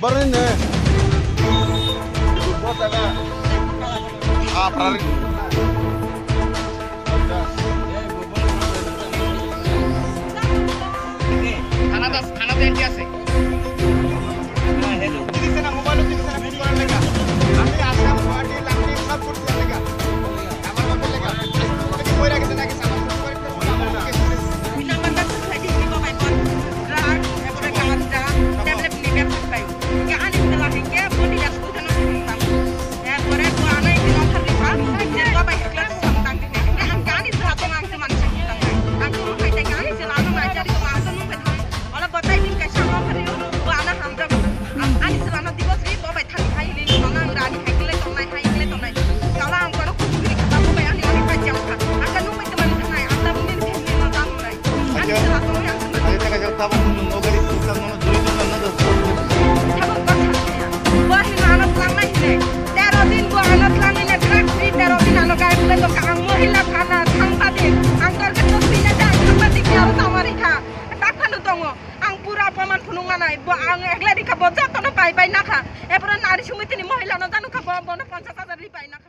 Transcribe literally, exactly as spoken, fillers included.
Barin ne. Ah, paralik. থানাতে আছে, থানাতে এন্ট্রি আছে। হ্যাঁ, হ্যালো। চিকিৎসা না, মোবাইলও চিকিৎসা না, ফোন করার লেখা। আমি আসাম, গুয়াহাটি, লাংটিং, সব করছি লেখা। আমার বাপের লেখা। আজকে তোমাকে কই রাখেছে নাকি? সামান করতে পারি, করতে পারি, আমাকে কিছু দিন। Drug, এরপরে গাঁজা, ট্যাবলেট নিয়ে ব্যবসা খাই। Ani sela hingke body ya sudah na sini tang. Ya, bore ko ana ini nomor di pa, ini ko bai hekla tu samtang di ne. Ang ani sela tu ang tu manusia tang. Ang tu hai tang ani sela tu mai jari tu ang tu nung bai. Ola batai din kai sama hari ko ana hamra. Ani sela na dibo sri bo bai thang hai ni mana ang rani hai kle tongnai, hai kle tongnai. Kala ang kono kuchuk ni kata bo bai ani ani pa jam kha. Ang ka nung bai tu manusia nai, ang ta bumi ni ni no tam nai. Ani sela tu yang. Ayo, taka jauh tabuk nung nogari tukang nono duri tukang nono. Bo hino ano tlangnai hinwi. Tero din bo ano tlangnai na drug free, tero din ano gai bwlai tongkha. Ang mohila thana thangpa din. Ang target no thwina da, ang thangpa din aro tangwari kha. Tak phano tongo. Ang pura proman phunuk manai. Bo ang ekla rikha, bo jotono pai pai nakha. Epora nari sumitini mohila no janu kha, bo bono ponchash hajar ri pai nakha.